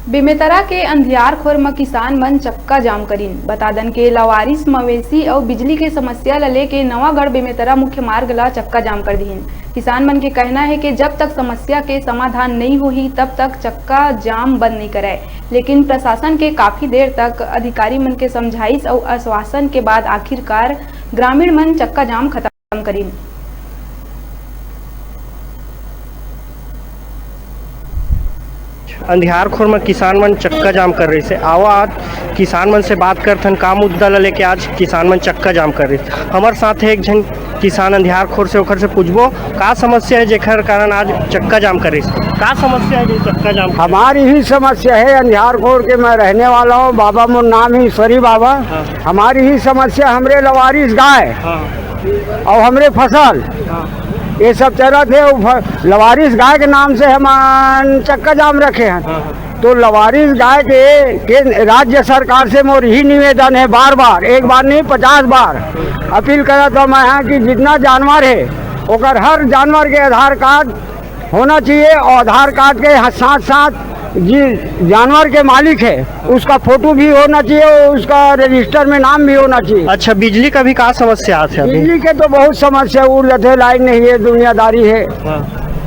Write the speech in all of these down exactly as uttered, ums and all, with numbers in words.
बेमेतरा के अंधियारखोर म किसान मन चक्का जाम करिन। बता दन के लवारिस मवेशी अउ बिजली के समस्या ल लेके नवागढ़ बेमेतरा मुख्य मार्ग ल चक्का जाम कर दिहिन। किसान मन के कहना हे कि जब तक समस्या के समाधान नइ होही, तब तक चक्का जाम बंद नइ करय। लेकिन प्रशासन के काफी देर तक अधिकारी मन के समझाइश अउ आश्वासन के बाद आखिरकार ग्रामीण मन चक्का जाम खत्म करिन। अंधियारखोर म किसान मन चक्का जाम कर रहिस हे। आवा, आज किसान मन से बात करथन, का मुद्दा ल लेके आज किसान मन चक्का जाम कर रहिस। हमर साथ हे एक झन किसान अंधियारखोर से, ओखर से पूछबो का समस्या हे जेखर कारण आज चक्का जाम कर रहिस। का समस्या हे जो चक्का जाम कर रहिस? हमारी ही समस्या है, अंधियारखोर के मैं रहने वाला हूँ। बाबा, मोर नाम ही ईश्वरी बाबा। हाँ। हमारी ही समस्या, हमरे लवारिस गाय हाँ। और हमरे फसल, हाँ। ये सब चरत हे। वो फ-, लवारिस गाय के नाम से हम चक्का जाम रखे हैं। हाँ, हाँ। तो लवारिस गाय के, के राज्य सरकार से मोर ही निवेदन है, बार बार, एक बार नहीं, पचास बार अपील करत हूँ मैं यहाँ कि जितना जानवर है, ओकर हर जानवर के आधार कार्ड होना चाहिए और आधार कार्ड के साथ साथ जिस जानवर के मालिक है, उसका फोटो भी होना चाहिए और उसका रजिस्टर में नाम भी होना चाहिए। अच्छा, बिजली का भी का समस्या आथे अभी? बिजली के तो बहुत समस्या, उड़ जाते, लाइन नहीं है, दुनियादारी है। हाँ।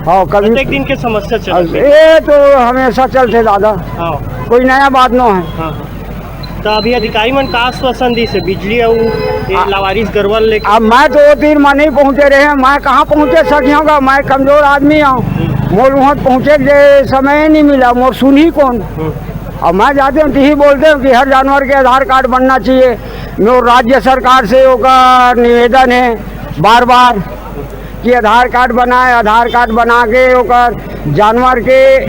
हाँ, कभी कतेक दिन के समस्या चलत हे? ये तो हमेशा चलते दादा। हाँ। कोई नया बात नो है। हाँ, हाँ। तो अभी अधिकारी मन का आश्वासन दिस हे बिजली अउ ये आ, लवारिस गरवा ल लेके? अब मैं तो वो तीर में नहीं पहुंचे रहे, मैं कहाँ पहुंचे सकियों का, मैं कमजोर आदमी हूँ। हम्म। मोर वहाँ पहुँचे के समय ही नहीं मिला, मोर सुनही कौन? हम्म। अब मैं जाते हूँ तो यही बोलते हूँ कि हर जानवर के आधार कार्ड बनना चाहिए। मोर राज्य सरकार से ओकर निवेदन है बार बार कि आधार कार्ड बनाए, आधार कार्ड बना के ओकर जानवर के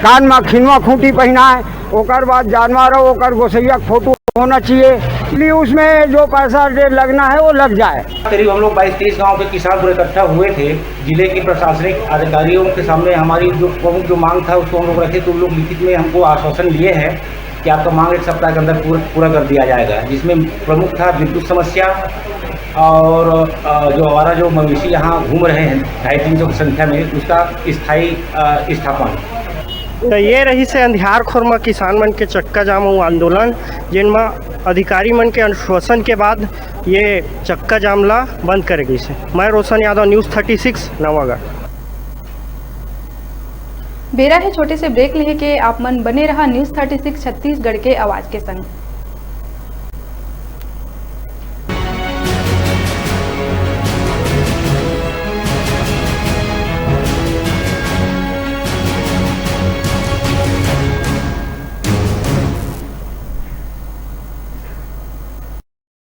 कान में खिनवा खूंटी पहनाए, ओकर बाद जानवर हो, ओकर गोसैया के फोटो होना चाहिए, इसलिए उसमें जो पैसा जे लगना है वो लग जाए। करीब हम लोग बाईस तेईस गांव के किसान पूरे इकट्ठा हुए थे। जिले के प्रशासनिक अधिकारियों के सामने हमारी जो प्रमुख जो मांग था उसको हम लोग रखे, तो उन लोग लिखित में हमको आश्वासन दिए हैं कि आपका मांग एक सप्ताह के अंदर पूरा, पूरा कर दिया जाएगा, जिसमें प्रमुख था विद्युत समस्या और, अ, जो हमारा जो मवेशी यहाँ घूम रहे हैं ढाई तीन सौ की संख्या में, उसका स्थायी, अ, स्थापन। तो ये रहिस हे अंधियारखोर म किसान मन के चक्का जाम अउ आंदोलन, जेन म अधिकारी मन के आश्वासन के बाद ये चक्का जाम ला बंद करे गइस हे। मैं Roshan Yadav, news thirty six, Nawagarh. बेरा हे छोटे से ब्रेक लेहे के, आप मन बने रहा न्यूज़ थर्टी सिक्स छत्तीसगढ़ के आवाज के संग।